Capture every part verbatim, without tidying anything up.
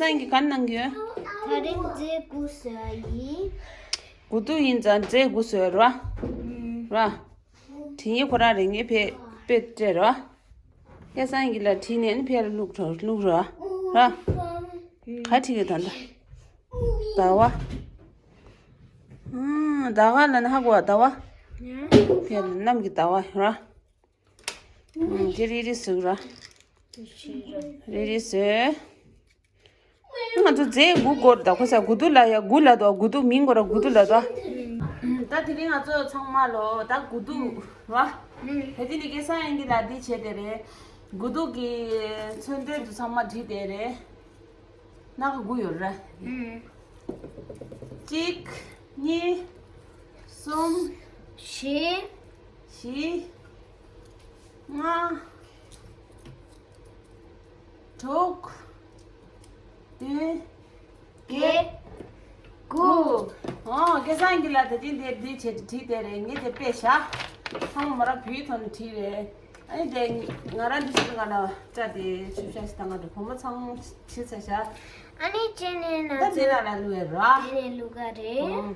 ཁྱེད་རང་གིས་ག་རེ་གནང་གི་ཡོད། ད་རིང་རྫས་དགུ་བཟོ་ཡ་ཡིན། དགུ་ཐུག་ཡིན་ཙང་རྫས་དགུ་བཟོ་ཡ་རེད་བ། ཨུམ། ར། དྲི་ངན་ཁོ་རང་རེད། ངས་ཕེ་དཔེ་སྤྲད་ར། སྐལ་བཟང་གིས་ལ་བྲིས་ནས་ནི་ཕེ་ལ་བླུགས་ར་བླུགས་ར། ར། ག་བྲིས་གི་ད་ད། ཟླ་བ། ཨང་། ཟླ་ག་ལ་ནི་ཧ་གོ་བ་ཟླ་བ། ཕེ་ལ་གནམ་གྱི་ཟླ་བ་ར། ཨང་། དེ་རི་རི་ཟུག་ར། རི་རི་ཟོས། ང་ཚོ་རྫས་དགུ་སྐོར་ད་ཁོ་ས་དགུ་དུ་ལ་ཡ་དགུ་ལ་དོ་དགུ་དུ་མིང་སྐོར་དགུ་དུ་ལ་དོ། ད་དེ་རིང་ང་ཚོ་ཚང་མ་ལོ་ད་དགུ་དུ་བ། དེ་དེ་ནི་སྐལ་བཟང་ཡིན་གྱི་ལ་འདི་བྱས་ཏེ་རེད། དགུ་དུ་གི་མཚོན་དོན་དུ་ཚང་མ་བྲིས་ཏེ་རེད། སྣ་ཁ་དགུ་ཡོད་ར། གཅིག་གཉིས། གསུམ། བཞི། བཞི། ལྔ། དྲུག་བདུན། བརྒྱད། དགུ། ཨོ། སྐལ་བཟང་གིས་ལ་ད་ཅིང་དེ་འདི་བྱེད་བྲིས་དེ་རེད། ངས་དེ་དཔེ་བཞག་ཚང་མ་ར་བུའི་ཐོག་ནས་བྲིས་རེད། ཨ་ནི་དེ་ང་རང་འདི་ཞིག་ང་ལ་སྐྲ་དེ་ཆུ་ཤ་ཞིག་བཏང་ག་དེ་བུ་མོ་ཚང་བྲིས་ཚར་བཞག་ཨ་ནི་ཅི་ནས་ན་ད་དེ་ལ་ལ་ལུ་ཡ་ར། དེ་ནས་ལུ་ག་རེད། ཨོ།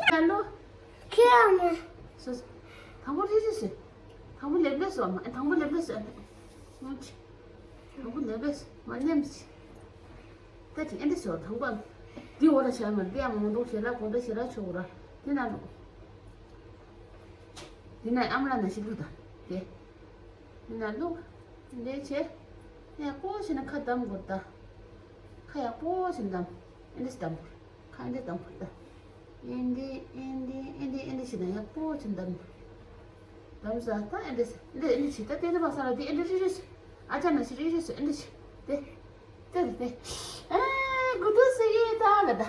ད་ལོ། ཁྱེད་ཨ་མ། སོ་སོ། དང་པོ་རེ་རེ་སོ། དང་པོ་ལེབ་ལེབ་སོ་ཨ་མ། དང་པོ་ལེབ་ལེབ་སོ་ཨ་མ། དང་པོ་ལེབ་ལེབ་སོ་མ་ནེམ་སི། ད་ཅི་ཨེ་འདི་སོ་དང་པོ། འདི་འོ་ར་ཤ་མ་འདི་ཨ་མ་འོ་འདུག་ཞེ་ལ་གོ་འདྲ་ཞེ་ལ་ཆོག་ར། འདི་ན་འདུག་འདི་ན་ཨ་མ་ལ་ན་ཤི་ལུག་ད། དེ། འདི་ན་ལུག་འདི་བྱེད། ཡག་པོ་བྱས་ན་ཁ་བསྡམ་དགོས་ད། ཁ་ཡག་པོ་བྱས་ན་བསྡམ། ཨེ་འདི་བསྡམ་དགོས། ཁ་འདི་བསྡམ་དགོས་ད། ཨེ་འདི་ཨེ་འདི་ཨེ་འདི་ཨེ་འདི་བྱས་ན་ཡག་པོ་བྱས་ན་བསྡམ་དགོས། བསྡམ་ས་ད་ཨེ་འདི་ཟེར་འདི་ཨེ་འདི་བྱེད་ད་དེ་འདི་བ་ས་ལ་འདི་ཨེ་འདི་རི་རི་ཟེར། ཨ་ཅག་ན་ཤི་རི་རི་ཟེར་ཨེ་འདི་བྱེད་དེ། ཏེ་ཏེ། ཨེ་དགུ་ཐུག་ཟེར་གི་ད་ལ་ད།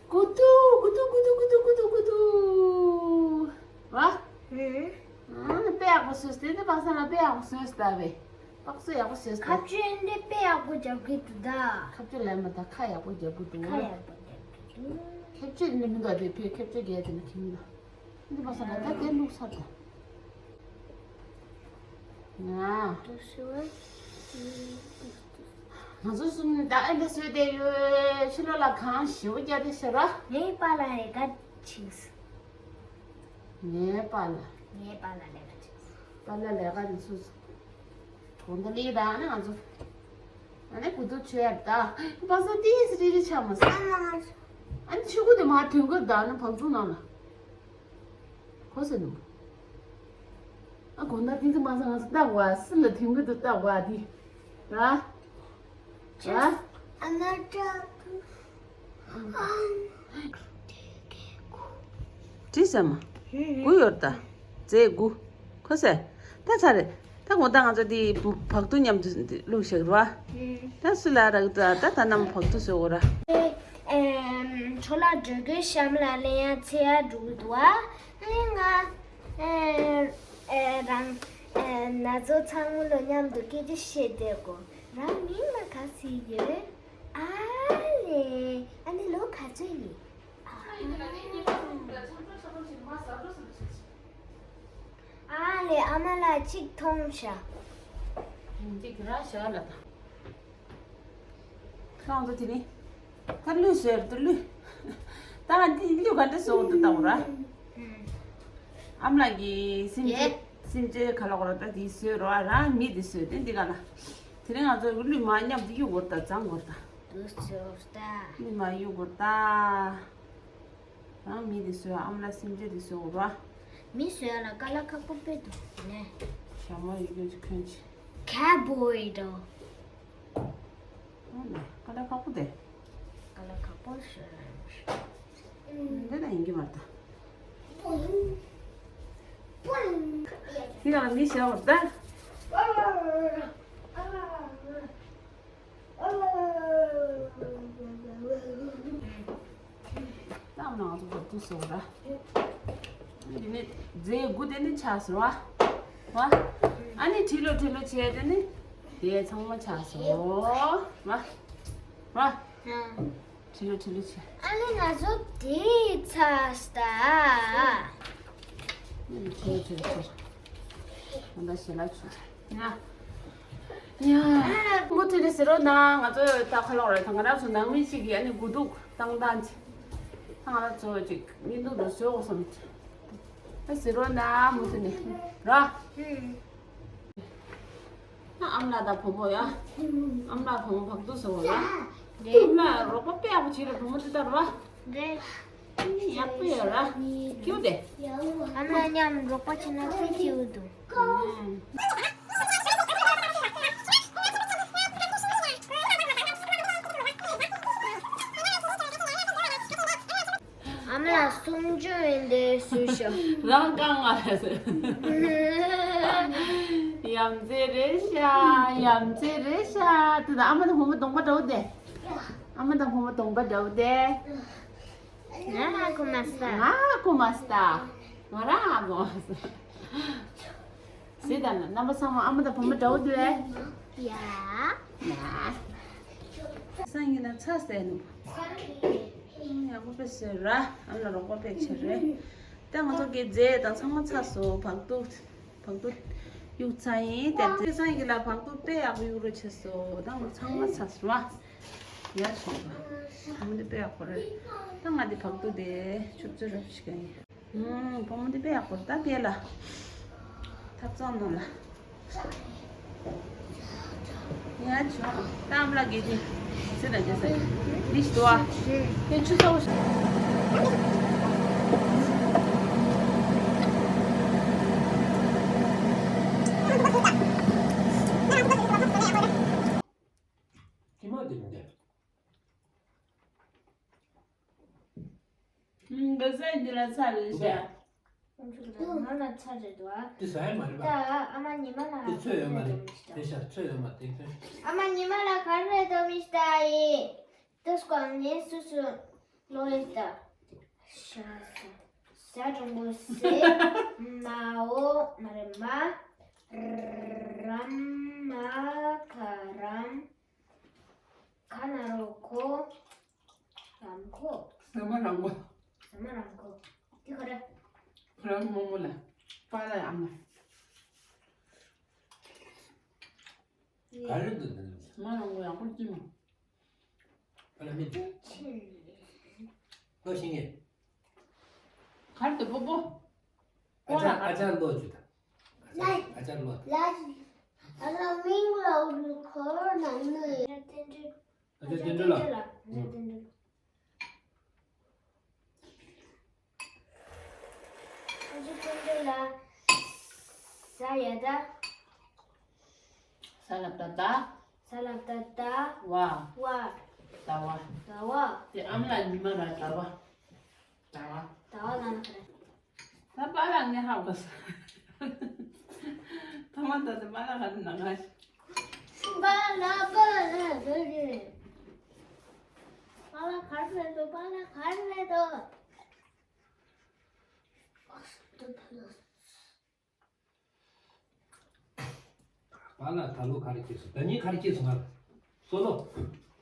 དགུ་ཐུག་དགུ་ཐུག་དགུ་ཐུག་དགུ་ཐུག་དགུ་ཐུག་དགུ་ཐུག་ར། ཨེ། ཨ་ནི་དཔེ་ཡག་པོ་བཟོས་ཏེ་ནི་པ་སངས་ལ་དཔེ་ཡག་པོ་བཟོས་ཏེ་ད་བས། པགས་སུ་ཡག་པོ་བཟོས་ཏེ། ཁ་ཆུ་འདི་དཔེ་ཡག་པོ་རྒྱབ་གི་འདུག་ད། ཁ་ཆུ་ལས་མ་ད་ཁ་ཡག་པོ་རྒྱབ་གི་འདུག་ཁ་ཡག་པོ་རྒྱབ་གི་འདུག་ཁ་ཆུ་ནི་མི་འདུག་དེ་ཕོས་ཁ་ཆུ་རྒྱས་ཏེ་ནི་ཁྱིམ་ན། འདི་མ་ས་ལ་ད་དེ་བླུགས་ཚར་ད། ང་། ང་ཚོ་གསུམ་ནི་ད་ཨེ་འདྲ་བཟོས་ཏེ་ཡོད། ཕྱི་ལོགས་ལ་གངས་ཞེ་པོ་བརྒྱབ་སྟེ་ཤི་ར། ངའི་པཱ་ལགས་ལས་ཀ་བྱེད། ངའི་པཱ་ལགས། ངའི་པཱ་ལགས་ལས་ཀ་བྱེད། པཱ་ལགས་ལས་ཀ་ནི་སུ་སུ། གོང་ད་ལི་ད་ནི་ང་ཚོ། ཨ་ནི་གུ་དུ་ཆོས་ཡར་ད། པ་ས་ཏི་སི་རི་རི་ཆ་མ་ས། ཨ་ནི་ཆུ་གུ་དེ་མ་ཐོན་གི་ད་ནི་བང་ཚུགས་ནང་ལ། གོ་ཟེར་ནུ། ཨ་གོ་ན་དེ་ཚོ་མ་ཟ་ང་ཚོ་ལྟ་བ་སུ་ལ་དེང་གི་དུ་ལྟ་བ་དེ། ར། ར། ཨ་ན་ཏྲ། དྲི་ཟ་མ། དགུ་ཡོད་ད། རྫས་དགུ། གོ་ཟེར། ད་ཚ་རེད། ད་ངོ་ད་ང་ཚོ་དེ་བག་ཏུ་མཉམ་དུ་བླུགས་ཤག་ར། ད་སུ་ལ་རག་ད་ད་ད་ནམ་བག་ཏུ་བཟོ་གོ་ར། ཨེམ། ཁྲོ་ལ་འགྲོ་དགོས་ཤམ་ལ་ལེན་ཡ་ཚེ་ཡ་འགྲོ་གི་འདུག་ཨ། ཨེ་ང་། ཨེ་ཨེ་རང་། ཨེ་ན་ཚོ་ཚང་མ་ལོ་མཉམ་དུ་སྐད་ཆ་བཤད་བསྡད་གོ། རང་མིང་ལ་ག་ཟེར་ཡོད། ཨ་ལེ། ཨ་ནི་ལོ་ག་ཚོད་ཡིན། ཨ་ལེ་ཨ་མ་ལགས་གཅིག་མཐོང་ཤག་འདི་ག་ར་ཤག་ལ་ད། ཁྱོད་ཚོ་དེ་ནི། ད་གླུད་བཟོས་རེད་དོ་གླུད། ད་ང་འདི་གླུད་ག་འདྲ་བཟོ་འདུག་ལྟ་འོ་ར། ཨམ་ལགས་ཀྱིས་སེམས་ཅན་སེམས་ཅན་ག་ལ་གོ་ར་ད་དེ་བཟོས་རོ་ཨ་རང་མི་དེ་བཟོས་དེ་འདི་ག་ལ། དེ་རིང་ང་ཚོ་གླུད་མ་མཉམ་དུ་གཡུག་གོ་ར་ད་བརྫང་གོ་ར་ད། དུ་བཟོས་ར་ད། གླུད་མ་གཡུག་གོ་ར་ད། རང་མི་དེ་བཟོས་ཨ་མ་ལ་སེམས་ཅན་དེ་བཟོས་འོ་ར། མི་བཟོས་ལ་དཀའ་ལས་ཁག་པོ་དཔེ་འདུག་ནས། ཞྭ་མོ་ཡོད་རྒྱུ་ཅིག་ཁྱོད་ཅིག་ཁ་བོའི་འགྲོ། ཨོ་ན་དཀའ་ལས་ཁག་པོ་དེ། དཀའ་ལས་ཁག་པོ་བཟོས་ར། འདི་ན་ཡིན་གྱི་མ་རེད་ད། འདི་ན་མི་བཟོས་འོ་ད། ཏང་ནང་དུ་བབས་དུས་སོ་ར། འདི་ནི་རྫས་དགུ་དེ་ནི་ཆགས་སོ་ར། བ། ཨ་ནི་ཁྲི་ལོ་ཁྲི་ལོ་བྱས་དེ་ནི་དེ་ཚང་མ་ཆགས་སོང་། བ། བ། ཁྲི་ལོ་ཁྲི་ལོ་བྱས། ཨ་ནི་ང་ཚོ་དེ་ཚ་སྟ། ཨ་ནི་ཁྲི་ལོ་ཁྲི་ལོ་བྱས། ང་ད་ཞེ་ལ་ཆུ་ཆ། ཡ། ཡ། མུ་མཐུད་ནས་ཟེར་རོགས་གནང་། ང་ཚོ་ད་ཁ་ལོག་རེད། ད་ང་རང་ཚོ་ནང་མི་གཅིག་གིས་ཨ་ནི་དགུ་ཐུག་བཏང་སྟངས་ཅིག་ད་ང་རང་ཚོ་ཅིག་བརྙན་ཐུང་དུ་བཟོས་འོ་བསམ། ད་ཟེར་རོགས་གནང་། མུ་མཐུད་ནས་ར། ཨ་མ་ལགས་དང་བུ་མོ་ཡ། ཨ་མ་ལགས་བུ་མོ་བག་ཐུག་ཟ་འོ་ལ། རེད། ཨ་མ་ལགས་རོགས་པ་དཔེ་ཡག་པོ་བྱེད་རེད། བུ་མོ་འདི་ལྟར་བ། རེད། ཡག་པོ་ཡོད་ར། ཁྱེའུ་དེ། ཨ་མ་མཉམ་རོགས་པ་བྱེད་ན་ཚེ་ཁྱེའུ་འདུག་ཨ་མ་ལགས་གསུང་ཆོས་ཡིན་དེ་སུས་ཤོག་རང་རྐང་ང་ལ་ཟེར། ཡ་མཚན་རེད་ཤག་ཡ་མཚན་རེད་ཤག་དེ་དང་ཨ་མ་དང་བུ་མོ་གདོང་པ་འདྲ་བོ་དེ། ཨ་མ་དང་བུ་མོ་གདོང་པ་འདྲ་བོ་དེ། ང་ཧ་གོ་མ་སོང་། ང་ཧ་གོ་མ་སོང་། ང་རང་ཧ་གོ་མ་སོང་། ཟེར་ད་ན་རྣམ་པ་ཚང་མ་ཨ་མ་དང་བུ་མོ་འདྲ་བོ་འདུག་ཨེ། ཡ། ཡ། སང་ཉིན་ན་ཚ་ཟེར་ནུ། ཡག་པོ་དཔེ་ཟེར་ར། ཨ་ལ་རོགས་པ་དཔེ་བྱེད་རེད། ད་ང་ཚོ་གི་རྫས་དང་ཚང་མ་ཚ་སོང་། བག་ཐུག་བག་ཐུག་གཡུག་ཚར་ཡིན། དེ་ཚེ་སང་གི་ལ་བག་ཐུག་དཔེ་ཡག་པོ་གཡུག་རོགས་བྱེད་སོང་། ད་ང་ཚང་མ་ཚ་སོང་བ། ཡ་ཆོག་པ། ཨ་མ་འདི་དཔེ་ཡག་པོ་རེད། ད་ང་འདི་བག་ཐུག་དེ་ཆུ་ཚོད་རབ་ཞིག་ཡིན། ཨུམ། བུ་མོ་འདི་དཔེ་ཡག་པོ་རེད། ད་སྐྱེལ་ལ། ཐབ་ཚང་ནང་ལ། ཡ་ཆོག་ད་ཨ་མ་ལགས་ཀྱིས་དེ་ཟེར་ན་དེ་ཟེར། འདི་ཞིག་འདུག་ཨ། དེ་ཆུ་ཚ་བོ་ཞིག་ཁྱི་མ་དེ་མི་འདྲ། ཨུམ། ག་ས་འདི་ལ་ཚ་རེད་ཤག་ང་ལ་ཚ་རེད་དོ། འདི་ཟ་ཡ་མ་རེད་པ། ད་ཨ་མ་ཉི་མ་ལ་འདི་ཚོད་ཡོད་མ་རེད། དེ་ཤ་ཚོད་ཡོད་མ་རེད། ཨ་མ་ཉི་མ་ལ་ག་རེ་རེད་དོ་མི་ཤ་ད་ཡི། དུས་སྐོར་ནས་སུ་སུ་ལོ་ཡི་ད། ཤ་ཟ་གྲོང་པོ་སེ། མ་འོ་མ་རེད་མ། རམ་མ་ཁ་རམ། ཁ་ན་རོ་ཁོ། རང་ཁོ། ཟ་མ་རང་གོ། ཟ་མ་རང་གོ། དེ་ཁོ་རེད། ཁོ་རང་རྨོ་མོ་ལ། པཱ་ལགས་ཨ་མ། ག་རེ་འདུག་འདི་ནི། ཟ་མ་རང་གོ་ཡག་པོ་ཅི་མོ། པཱ་ལགས་མི་འདུག་ལོ་ཤིང་ངེ། གར་དུ་པོ་པོ། ཨ་ཅག་ཨ་ཅག་ལོ་ཅུ་ད། ཨ་ཅག་ཨ་ཅག་ལོ། ལ། ཨ་ལ་མིང་ལ་འུ་ཁོ་ན་ནི། ཨ་ཅག་བསྟན་འགྲོ་ལ། ཨ་ཅག་བསྟན་འགྲོ་ལ། ཨ་ཅག་བསྟན་འགྲོ་ལ། ཟ་ཡ་ད། ས་ལ་བཏགས་ཟླ། ས་ལ་བཏགས་ཟླ། བ། བ། ཟླ་བ། ཟླ་བ། དེ་ཨ་མ་ལགས་ཉི་མ་ར་ཟླ་བ། ཟླ་བ། ཟླ་བ་ལ་ན་ཁ་རེད། ད་པཱ་ལགས་ངས་ཧ་གོ་སོང་། ཐ་མ་ད་དེ་པཱ་ལགས་ག་རེ་ན་ག་ཞིག་པཱ་ལགས་པཱ་ལགས་ག་རེ་རེད། པཱ་ལགས་ག་རེ་རེད་དོ། པཱ་ལགས་ག་རེ་རེད་དོ། པཱ་ལགས་ད་ལོ་ག་རེ་སྐྱེས་སོང་། ཟླ་ཉིན་ག་རེ་སྐྱེས་སོང་ང་། སོ་ལོ།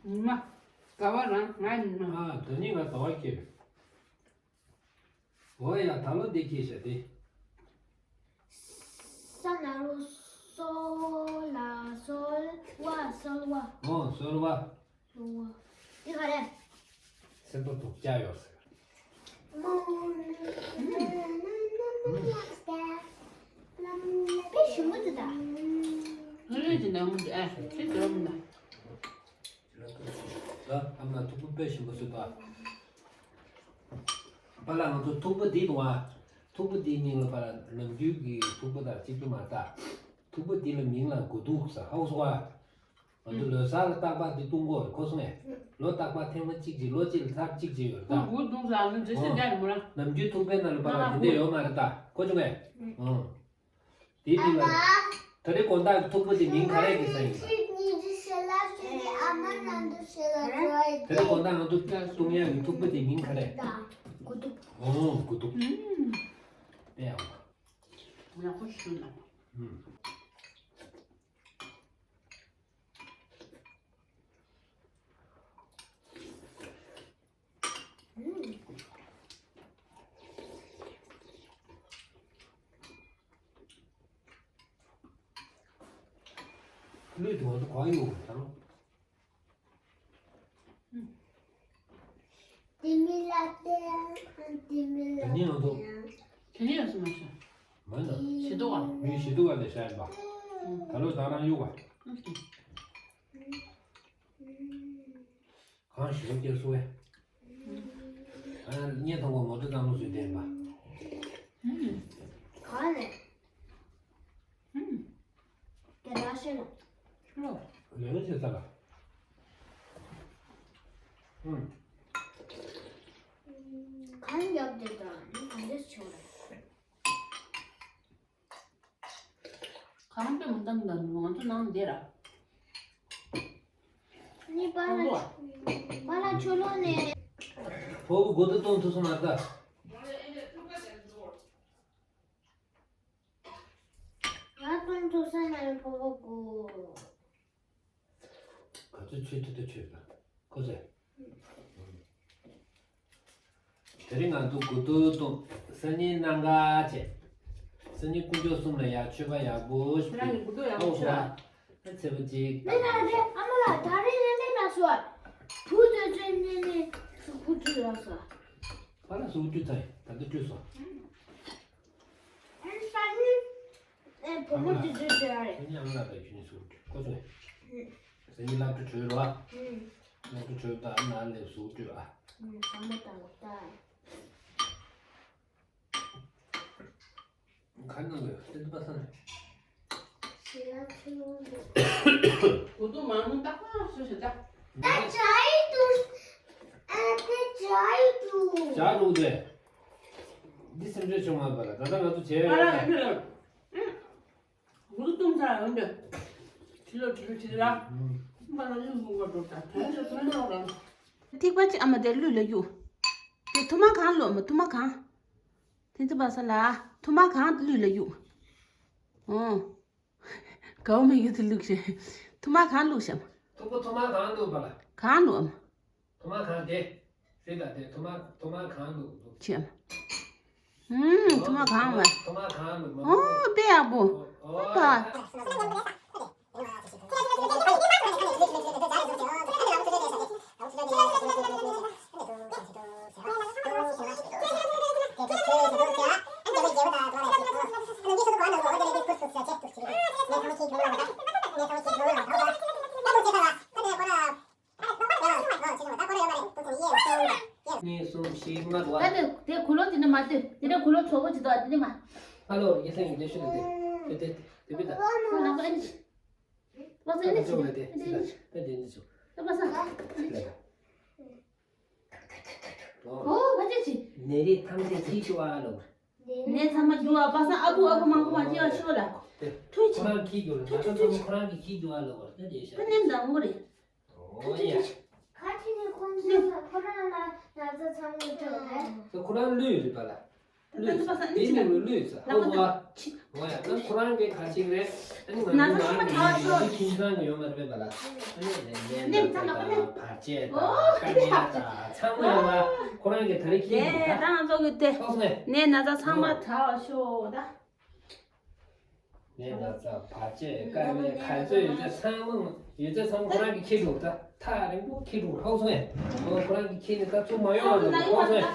ཉི་མ། ཟླ་བ་རང་ང་ཉི་མ། ཨ་ཟླ་ཉིན་ང་ཟླ་བ་སྐྱེས། འོ་ཡ་ད་ལོ་འདི་སྐྱེས་ཤག་དེ། ས་ན་རོ་སོ་ལ་སོལ་བ་སོལ་བ། ཨོ་སོལ་བ། འདི་ག་རེ། སེམས་པ་སྡུག་ཅག་ཡོད་ཟེར། དཔེ་ཞིམ་པོ་འདུག་ད། ལྷོད་ལྷོད་ཀྱི་ནང་མི་འདུག་ཨ། ཅི་འདྲ་མི་འདུག་ད་ཨ་མ་ཐུག་པ་དཔེ་ཞིམ་པོ་བཟོས་འདུག་ཨ། པཱ་ལགས་ང་ཚོ་ཐུག་པ་འདི་འདུག་ཨ། ཐུག་པ་འདིའི་མིང་ལ་པཱ་ལགས་ནམ་རྒྱུན་གྱི་ཐུག་པ་དང་གཅིག་པ་མ་རེད་ད། ཐུག་པ་འདི་ལ་མིང་ལ་དགུ་ཐུག་ཟེར། ཧ་གོ་སོང་ཨ། ང་ཚོ་ལོ་གསར་ལ་རྟག་པར་འདི་བཏུང་གི་ཡོད་རེད། གོ་སོང་ངས། ལོ་རྟག་པར་ཐེངས་མ་གཅིག་གཅིག་ལོ་གཅིག་ལ་ཚར་གཅིག་གཅིག་ཡོད་རེད་ད། ཁོང་དགུ་བཏུང་ཟེར་ཨ་ནི་འདྲི་ཤེས་རྒྱ་ཡོད་མོ་ར། ནམ་རྒྱུན་ཐུག་པའི་ནང་ལ་པཱ་ལགས་དེ་འདྲ་ཡོད་མ་རེད་ད། གོ་བྱུང་ངས། ཨང་། དེ་དེ་ལ། ད་རེས་དགོང་དག་གི་ཐུག་པ་དེ་མིང་ག་རེ་གི་ས་ཡིན་ལ། ད་རེས་དགོང་དག་ང་ཚོ་བཏུང་ཡག་གི་ཐུག་པ་དེ་མིང་ག་རེ། དགུ་ཐུག་ཨོ་དགུ་ཐུག་ཨུམ། དཔེ་ཡག་པོ། ཡག་པོ་ཞུ་ན། ཨུམ། ལུས་དེ་ང་ཚོ་གང་ཡོང་བ་དང་། དེ་མི་ལ་དེ་དེ་མི་ལ་དེ་ནི་ང་ཚོ། དེ་ནི་ཡོད་སུ་མ་ཤོད། མ་ན། ཞེ་དུ་བ། མི་ཞེ་དུ་བ་ལས་ཤ་ཡིན་པ། ད་ལོ་ད་རང་གཡུག་པ། གང་ཞིག་སྐྱེར་སོ་བས། ཨ་ནི་ཐོག་མ་ངོ་ཚ་ཙམ་ལོ་ཟོས་བསྡད་པ། ག་ལེ། དེ་འདྲ་ཤེས་ལ། ལེ་ལེ་བྱེད་ས་ལ། གང་རྒྱབ་བསྡད་ད་ནི་གང་འདྲས་བྱུང་རེད། གང་དུ་མི་འདང་འདང་ང་ཚོ་ནང་འདི་ར། ནི་པ་ལ་པ་ལ་ཆུ་ལོག་ནས། ཕོ་བོ་སྒོ་དུ་གཏོང་ཐུབ་སོང་ང་ད། ང་གཏོང་ཐུབ་ས་ན་ཕོ་བོ་སྒོ། ག་ཚོད་ཆོས་ཐུབ་ཐུབ་ཆོས་དང་ཁོ་ཚོས། དེ་རིང་ང་ཚོ་དགུ་ཐུག་བཏུང་། སང་ཉིན་གནམ་གང་བྱེད། སང་ཉིན་དཀོན་མཆོག་གསུམ་ལ་ཡ་མཆོད་པ་ཡག་པོ་ཞིག་ཁྱེད་རང་གི་དགུ་ཐུག་ཡག་པོ་ཨོ་མཆོད་ཨ། ཚེ་བ་གཅིག་ནི་ད་རེ་ཨ་མ་ལགས་ད་རེ་ནི་ནི་ལ་སོ། བུ་ཚོས་ཚོས་ནི་ནི་སུ་བུ་ཚོས་ལ་སོ། པ་ལ་སུ་བཅུ་ཚ་ཡིན་ད་ལྟ་བཅུ་སོ། ཨན་ས་ནི། ཨེ་བུ་མོ་ཨ་མ་ལགས། ཚོས་ཚོས་ཚོས་རེད། ཨ་ནི་ཨ་མ་ལགས་ད་ཁྱོད་ནི་སུ་བཅུ་ཁོ་ཚོས། སང་ཉིན་སློབ་གྲྭ་གྲོལ་རོགས། སློབ་གྲྭ་གྲོལ་ད་ཨ་མ་ལགས་སུ་བཅུ་ཨ། ཨ་མ་དང་ད། ག་ནང་ལ་ཡོད་དེ་པ་སང་། ཞེ་ཡ་ཆུ་ལོང་འདུག་གོ་དུ་མ་ནུ་ཏག་ཏག་ཤོ་ཤོ་ཏག་ད་ཇའི་དུ། ཨ་དེ་ཇའི་དུ། ཇ་རུག་དེ། འདི་སེམས་ཆུང་མ་པ་ལ་ད་ལྟ་ང་ཚོ་བྱས་ཨ་ཡོད་ལ་ད། ཡོད་ལ། གོ་དུ་ཏུང་ཚ་ཡོང་དེ། ཁྱི་ལོ་ཁྱི་ལོ་ཁྱི་ལ། མ་ལ་ཡོང་གོ་གོ་འགྲོ་ད་ཐོན་ཤོ་ཐོན་ཤོ་ལ། ཐིགས་པ་ཅི་ཨ་མ་དེ་ལུས་ལ་གཡུག་དེ་ཐུ་མ་གང་ལོ་མ་ཐུ་མ་གང་། དེ་ཚོ་བ་ས་ལ། ཐུ་མ་གང་ལུས་ལ་གཡུག་ཨོ། གའུ་མི་ཡུ་ཐི་ལུག་ཤེ། ཐུ་མ་གང་ལུག་ཤམ། ཐུ་པོ་ཐུ་མ་གང་ལུག་པ་ལ། གང་ལུག་ཨམ། ཐུ་མ་གང་དེ། སྲིད་ལ་དེ་ཐུ་མ་ཐུ་མ་གང་ལུག་ལུག་ཤམ། ཨུམ་ཐུ་མ་གང་བ། ཐུ་མ་གང་ལུག་ཨོ་པེ་ཡག་པོ། ཨོ། གཉིས་གསུམ་བཞི་ལྔ་དྲུག་ད་དེ་དེ་གུ་ལོ་དེ་ནས་མ་དེ་དེ་ནས་གུ་ལོ་ཚོགས་པོ་ཅི་ད་དེ་ནས་མ། ཧ་ལོ་ཡེ་སེང་གི་ལས་ཤུ་ལ་དེ་དེ་དེ་དེ་བི་ད། ཁོ་ལག་པ་ཨེ་ནི་ཆི། ལག་པ་ཨེ་ནི་ཆི། ཨེ་ནི་ཆི། ཨེ་ནི་ཆི། ལག་པ་ས། ཨེ་ནི་ཆི། ཨོ། ཨོ་ཕ་ཆེ་ཆི། ནད་རིགས་ཐམས་ཅད་ཅི་ཤི་བ་ལོ། ནད་ཚང་མ་རྒྱུ་བ་པ་སང་ཨ་ཁུ་ཨ་ཁུ་མང་པོ་མ་སྐྱེ་བ་ཤོག་ལ། ཐུགས་ཆེ། ཁོ་རང་ཁྱི་རྒྱུ་ལ་ཐུགས་ཆེ་ཐུགས་ཆེ། ཁོ་རང་གི་ཁྱི་རྒྱུ་བ་ལོ་བར་ད་དེ་ཤ། ད་ནེམ་དང་མོ་རེད། ཨོ་ཡ། ཁ་ཆེ་ནི་ཁོང་ཚོ་ཁོ་རང་ལ་ན་ཚ་ཚང་མོ་ཅོག་རེད། ཁོ་རང་ལུས་རེད་པ་ལ། ད་ད་ད་པ་སང་ཨེ་ནི་ཆི་ལ། ལུས་ལུས་ས་ལག་པ་ཨོ་བ། ད་ཆི། ཨོ་ཡ་ད་ཁོ་རང་གི་ཁ་ཆེ་རེད། ཨ་ནི་ང་ཚོ་ན་ཚ་ཚང་མ་ད་ཤོག་ཁྱིམ་ཚང་གི་ཡོང་མ་རེད་པ་ལ། ཨ་ནི་ནད་ནད་ཚ་ཚང་མ་དང་བར་ཆད་དང་ཨོ་དཀའ་ངལ་དང་ཚང་མ་ཡོང་བ་ཁོ་རང་གི་ད་རེས་ཁྱི་རྒྱུ་ད། ད་ང་ཚོ་གི་དེ། ཐོག་ནས། ནད་ན་ཚ་ཚང་མ་ད་ཤོག་ད། ནད་ན་ཚ་བར་ཆད་དཀའ་ངལ་ག་ཚོད་ཡོད་ཚད་ཚང་མ་ཡོད་ཚད་ཚང་མ་ཁོ་རང་གི་ཁྱི་འགྲོ་ད་ཐག་རིང་པོ་ཁྱི་འགྲོ་ཧོག་སོང་ངས་ཁོ་རང་གི་ཁྱི་ནི་ད་ཚུར་མ་ཡོང་བ་ལ་ཧོག་སོང་ངས་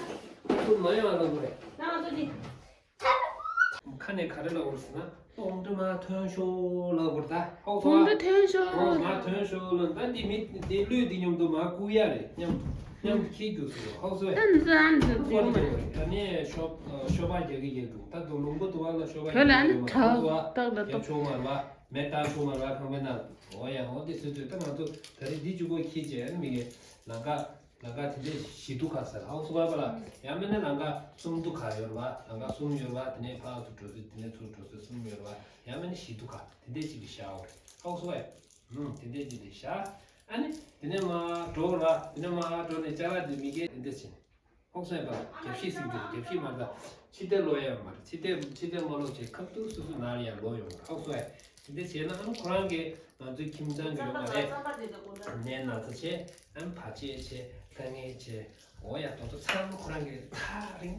ཚུར་མ་ཡོང་བ་ལ་ཧོག་རེད། ཁ་ནས་ག་རེ་ལབ་དགོས་ཟེར་ན་ཨོང་ཏུ་མ་ཐོན་ཤོག་ལབ་དགོས་ད་ཧོག་སོང་ཨོང་ཏུ་ཐོན་ཤོག་ཨོ་མ་ཐོན་ཤོག་ལབ་ད་འདི་མི་འདི་ལུས་འདི་མཉམ་དུ་མ་བཀུག་ཡ་རེད་མཉམ་དུ། མཉམ་དུ་ཁྱི་རྒྱུགས་སུ་ཧོག་སོ་ཨེ། ཨ་ནི་ཤོ་ཨ་ནི་ཤོ་པ་རྒྱག་གི་རྒྱག་འདུག་ད་དུང་ལུང་པ་དུ་བ་ལ་ཤོ་པ་རྒྱག་གི་ཡོད་མ་དུ་བ་རྒྱབ་ཆོག་མ་རེད་བ་མེ་བཏང་ཆོག་མ་རེད་བ་ཁང་པའི་ནང་འོ་ཡ་འོ་དེ་སུ་ཚོད་ད་ང་ཚོ་ད་རེས་འདི་གཅིག་པོ་ཁྱི་བྱས་ཨ་ནི་མི་གེ་ལང་ཀ་ལང་ཀ་དེ་འདྲས་ཞི་དུ་ཁ་ཟེར་ཧོག་སོ་བ་པ་ལ་ཡང་མིན་ན་ལང་ཀ་གསུམ་དུ་ཁ་ཡོད་རེད་བ་ལང་ཀ་གསུམ་ཡོད་རེད་བ་དེ་ནས་ཕར་ཚུར་འགྲོ་ཚུལ་དེ་ནས་ཚུར་འགྲོ་ཚུལ་གསུམ་ཡོད་རེད་བ་ཡང་མིན་ན་ཞི་དུ་ཁ་དེ་འདྲས་ཅིག་གི་ཤ་འོ་ཧོག་སོ་བ་ཡ། ཨུམ། དེ་འདྲས་ཅིག་རེད་ཤག་ཨ་ནི་དེ་ནས་མར་འགྲོ་ར་དེ་ནས་མར་འགྲོ་ནས་ཅ་ལག་དེ་མི་སྒེར་དེ་འདྲས་བྱས་ནས། ཨོག་སོ་ཡ་པ་རྒྱབ་ཤིག་སིག་དེ་རྒྱབ་ཤིག་མ་ད་ཕྱི་དེ་ལོ་ཡ་མ་རེད། ཕྱི་དེ་ཕྱི་དེ་མ་ལོ་ཆེ་ཁབ་ཏུ་སུ་སུ་ན་རེ་ཡ་ལོ་ཡོང་ཨོག་སོ་ཡ། དེ་འདྲ་བྱས་ན་ཨ་ནི་ཁོ་རང་གི་ང་ཚོའི་ཁྱིམ་ཚང་གི་ཡོད་མ་རེད། ནས་ན་ཚ་ཆེ་ཨ་ནི་བར་ཆད་ཆེ་དཀའ་ངལ་ཆེ། འོ་ཡ་དོ་དོ་ཚང་མ་ཁོ་རང་གི་ཐག་རིང་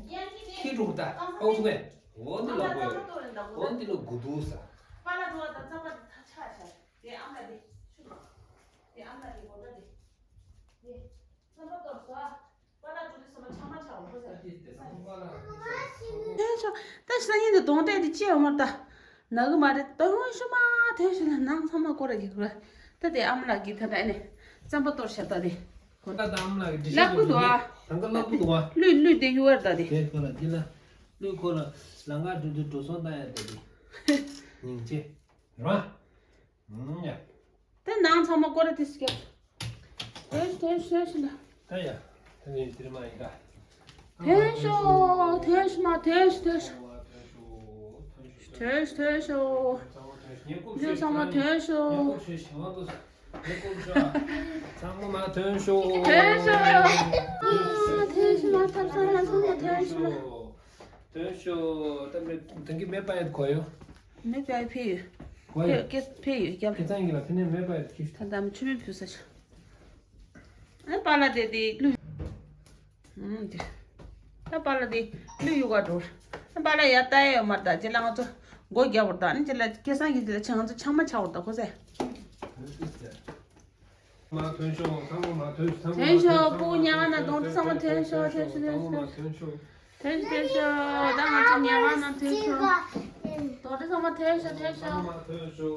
ཁྱི་འགྲོ་ད་ཨོག་སོ་ཡ། འོ་འདི་ལ་གོ་འོ་འདི་ལ་གོ་འདུག་ས། པ་ལ་འགྲོ་བ་དང་རྩམ་པ་དེ་ཐག་ཆག་ཤག་དེ་ཨ་མ་དེ་ཤུ་དེ་ཨ་མ་དེ་གོ་འདྲ་དེ་དེ་རྩམ་པ་གཏོར་ས། ཐོན་ཤོག་ད་ཤ་ཉེ་དེ་གདོང་གཏད་དེ་ཅི་ཡོད་མ་ད། ན་གི་མ་རེད། དོན་ཤུ་མ་ཐོན་ཤོག་ལ་ནང་ཚང་མ་སྐོར་ར་གི་གུ་ར། ད་དེ་ཨ་མ་ལགས་ཀྱི་ད་ད་ཨ་ནི་རྩམ་པ་གཏོར་ཤ་ད་དེ་གོ་ད། ད་ཨ་མ་ལགས་ཀྱི་འདྲི་ཤ་ལག་པུ་འདུག་ཨ། ད་ག་ལག་པུ་འདུག་ཨ། ལུས་ལུས་དེ་ཡུ་བར་ད་དེ་དེ་ཁོ་ལ་འདི་ལ་ལུས་ཁོ་ལ་ལང་ཀ་འགྲོ་དུས་འགྲོ་སོང་ད་ཡ་ད་དེ་སྙིང་རྗེ་ར། ད་ནང་ཚང་མ་སྐོར་ར་དེ་སྐྱབས། ཐོན་ཤོག་ཐོན་ཤོག་ཐོན་ཤོག་ལ། ད་ཡ། ད་ནི་དེར་མ་ཡིན་ད། ཐོན་ཤོག་ཐོན་ཤོག་མ་ཐོན་ཤོག་ཐོན་ཤོག་ཐོན་ཤོག་ཐོན་ཤོག་ཐོན་ཤོག་ཚང་མ་ཐོན་ཤོག་ཉེ་ཚང་མ་ཐོན་ཤོག་ཉེ་ཤོག་ཚང་མ་ཐོན་ཤོག་ཐོན་ཤོག་ཐོན་ཤོག་མ་ཐབས་སང་ལ་ཚང་མ་ཐོན་ཤོག་ཐོན་ཤོག་ད་མེ་དེང་གི་མེ་པ་ཡེད་གོ་ཡོ། མེ་པ་ཕེ་ཡོད། གོ་ཡོ། ཕེ་ཕེ་ཡོད་སྐྱབས། ཁྱེད་ཚང་གི་ལ་ཕེ་ནེ་མེ་པ་ཡེད་ཁྱི། ད་ད་མི་ཆུ་མེ་ཕུ་ས་ཆ། ཨ་པ་ལ་དེ་དེ་ལུས། ཨུམ་དེ། ད་པ་ལ་དེ་ལུས་ཡུ་ག་འགྲོ། ཨ་པ་ལ་ཡ་ལྟ་ཡ་ཡོད་མ་རེད་ད་ཅི་ལ་ང་ཚོ་སྒོ་རྒྱབ་བར་ད་ནི་ཅི་ལ་ཁེ་སང་གི་ཅི་ལ་ཆང་ང་ཚོ་ཆང་མ་ཆག་བར་ད་ཁོ་ཟེ། མ་ཐོན་ཤོག་ཚང་མ་མ་ཐོན་ཤོག་ཚང་མ་ཐོན་ཤོག་ཕྲུ་གུ་ཉལ་ཁང་ནང་གདོང་འདྲེ་ཚང་མ་ཐོན་ཤོག་ཐོན་ཤོག་ཐོན་ཤོག་ཐོན་ཤོག་ཐོན་ཤོག་ཐོན་ཤོག་ད་ང་ཚོ་ཉལ་ཁང་ནང་ཐོན་ཤོག་གདོང་འདྲེ་ཚང་མ་ཐོན་ཤོག་ཐོན་ཤོག་ཐོན་ཤོག་ཐོན་ཤོག་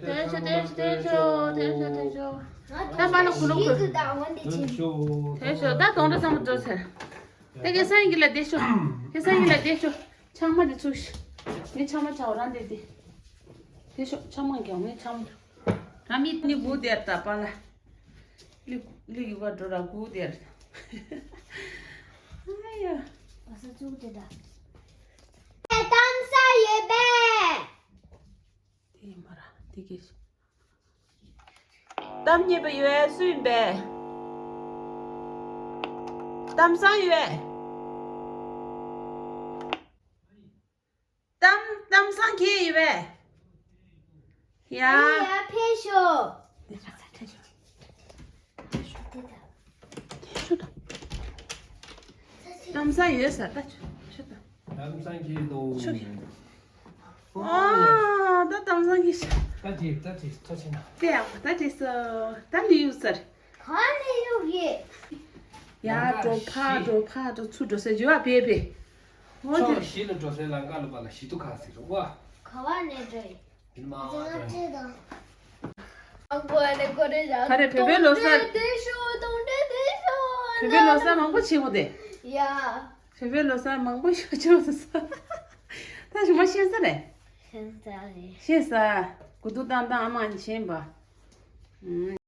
ཐོན་ཤོག་ཐོན་ཤོག་ཐོན་ཤོག་ད་པ་ལ་གུ་ལུ་གུ་ཐོན་ཤོག་ད་གདོང་འདྲེ་ཚང་མ་འགྲོ་ཚར། ད་ཁེ་སང་གི་ལ་བསྡད་ཤོག་ཁེ་སང་གི་ལ་བསྡད་ཤོག་ཆང་མ་དེ་ཚུགས་ཤོག་ངས་ཆང་མ་ཆག་རང་བསྡད་དེ་བསྡད་ཤོག་ཆང་མ་རྒྱག་ངས་ཆང་མ། ད་མི་ནི་བུ་དེར་ད་པ་ལ། ལི་ལི་ཡུ་ག་འགྲོ་ར་གུ་དེར། ཨ་ཡ། བ་ས་བཙུགས་དེ་ད། གཏམ་ས་ཡོད་པས། དེ་ཡིན་པ་ར་དེ་གས། གཏམ་རྙེད་པ་ཡོད་པས་སུ་ཡིན་པས། གཏམ་བཟང་ཡོད་པས། གཏམ་གཏམ་བཟང་ཁྱེད་ཡིན་པས། ཡ། ཡ་ཕེབས་ཤོག་གཏམ་བཟང་ཡོད་ས་ད་ཆུ་ཆུ་ད། གཏམ་བཟང་གྱི་ལོ། ཆུ། ཨ་ད་གཏམ་བཟང་གྱི་ཤ། ད་ཅི་ད་ཅི་ཐོ་ཆེ་ན། དེ་ཡང་ད་ཅི་སོ་ད་ནི་ཡུག་ཟེར། ག་ནས་ཡོང་གི། ཡ་འགྲོ་ཕ་འགྲོ་ཕ་འགྲོ་ཚུར་འགྲོ་ཟེར་འགྱུར་བ་བེ་བེ། འོ་ཕྱོགས་དེ། བཞི་ལ་འགྲོ་སའི་ལམ་ཁ་ལ་པ་ལ་བཞི་དུ་ཁ་ཟེར་རོ་བ། ག་བ་ནས་འགྲོ་ཡི། ཡིན་མ་ང་ཚོ་ང་ཚོའི་དང་། མང་པོ་ཨ་ནི་ཀོ་རེ་ར། ག་རེ་བོད་པའི་ལོ་གསར། གདོང་འདྲེ་དེ་ཤོ་གདོང་འདྲེ་དེ་ཤོ། བོད་པའི་ལོ་གསར་མང་པོ་བྱེད་དགོས་ཏེ། ཡ། བོད་པའི་ལོ་གསར་མང་པོ་ཤོ་ཆོག་ཟེར་ས། ད་ཞུ་མ་ཤེས་ས་རེད། ཤེས་ས་རེད། ཤེས་ས། གུ་དུ་ཏང་ཏང་ཨ་མ་ཉི་ཤེས་པ། ཨུམ།